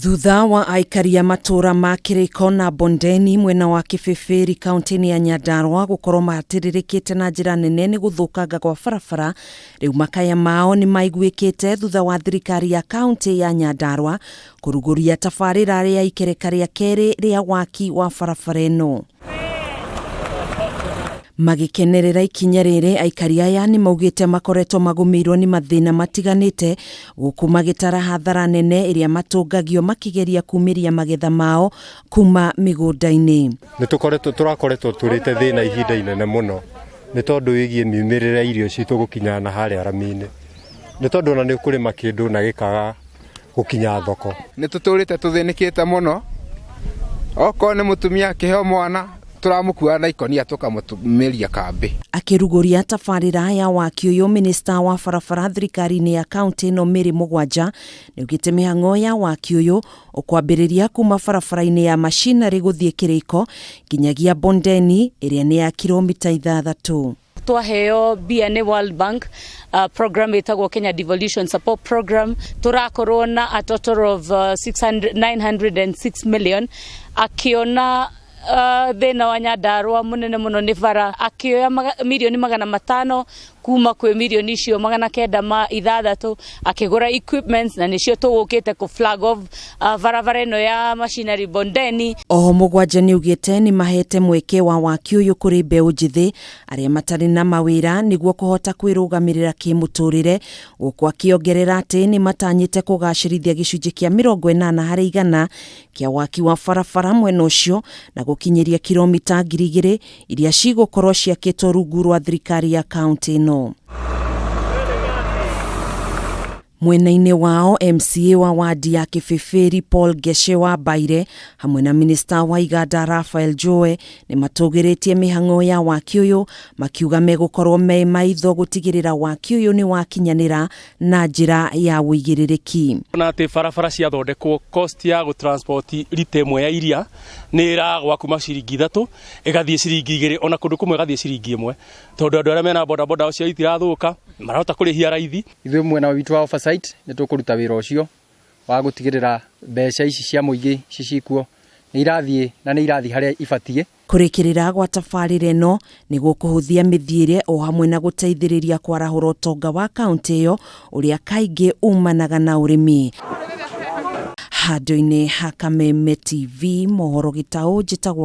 Thutha wa aikari a matũra ma Kĩrĩko na Bondeni mwena wa Kĩbĩbĩri kaunti-inĩ ya Nyandarua gũkorwo matĩrĩrĩkĩte na njĩra nene nĩ gũthũkanga kwa barabara, rĩu makaya mao nĩ maiguĩkĩte thutha wa thirikari ya kaunti ya Nyandarua kũrugũria tabarĩra rĩa ikereka rĩa kerĩ rĩa waki wa barabara ĩno. Magĩkenerera ikinya rĩrĩ, aikari aya nĩ maugĩte makoretwo magũmĩirwo nĩ mathĩna matiganĩte gũkũ magĩtara hathara nene ĩrĩa matũngagio makĩgeria kumĩria magetha mao kuma mĩgũnda-inĩ. Nĩ tũkoretwo tũrakoretwo tũrĩte thĩna ihinda inene mũno nĩ tondũ wĩgiĩ miumĩrĩre ya irio citũ gũkinya na harĩa rami-inĩ, nĩ tondũ ona nĩ ũkũrĩma kĩndũ na gĩkaga gũkinya thoko. Nĩ tũtũrĩte tũthĩnĩkĩte mũno, okorwo nĩ mũtumia akĩheo mwana tũramũkua na ikonia tũkamũtumĩria kambĩ. Akĩrugũria tabarĩra ya waki ũyũ, minista wa barabara thirikari-inĩ ya kaunti ĩno Mary Mũgwanja nĩaugĩte mĩhang'o ya waki ũyũ ũkwambĩrĩria kuma barabara-inĩ ya Machinery gũthiĩ Kĩrĩko nginyagia Bondeni ĩrĩa nĩ ya kilomita 6. Twaheo mbia nĩ World Bank, program ĩtagwo Kenya Devolution Support Program, tũrakorwo na a total of 600, 906 million. Akĩona thĩna wa Nyandarua mũnene mũno nĩ bara, akĩoya mirioni 500 kuma kwĩ mirioni icio 906, akĩgũra equipments na nĩcio tũgũkĩte kũ flag off barabara ĩno ya Machinery Bondeni. Oho Mũgwanja nĩaugĩte nĩ mahete mweke wa waki ũyũ kũrĩ mbeũ njĩthĩ arĩa matarĩ na mawĩra nĩguo kũhota kwĩrũgamĩrĩra kĩmũtũrĩre, gũkũ akĩongerera atĩ nĩ matanyĩte kũgacĩrithia gĩcunjĩ kĩa 80% kĩa waki wa barabara mwena ũcio na gũkinyĩria kilomita 2000 iria cigũkorwo ciakĩtwo rungu rwa thirikari ya kaunti ĩno. Mwena-inĩ wao, MCA wa wadi ya Kĩbĩbĩri Paul Geshe wa Mbaire hamwe na minista wa iganda Raphael Joe nĩ matũgĩrĩtie mĩhang'o ya waki ũyũ, makiuga megũkorwo me maitho gũtigĩrĩra waki ũyũ nĩ wakinyanĩra na njĩra ya ũigĩrĩrĩki. Na atĩ barabara ciathondekwo, cost ya gũtransport rita ĩmwe ya iria nĩ ĩragwa kuma ciringi 3 ĩgathiĩ ciringi 2, ona kũndũ kũmwe ĩgathiĩ ciringi 1, tondũ andũ arĩa mena bodaboda ũcio itirathũka marahota kũrĩhia raithi. Ithuĩ mwena witũ wa oversight nĩ tũkũruta wĩra ũcio wa gũtigĩrĩra mbeca ici cia mũingĩ ici cikuo nĩ irathiĩ na nĩ irathiĩ harĩa ibatiĩ. Kũrĩkĩrĩra gwa tabarĩra ĩno nĩ gũkũhũthia mĩthiĩre o hamwe na gũteithĩrĩria kwarahũra ũtonga wa kaunti ĩyo ũrĩa kaingĩ umanaga na ũrĩmi. Handũ-inĩ ha Kameme TV, mohoro gĩtaũ, njĩtagwo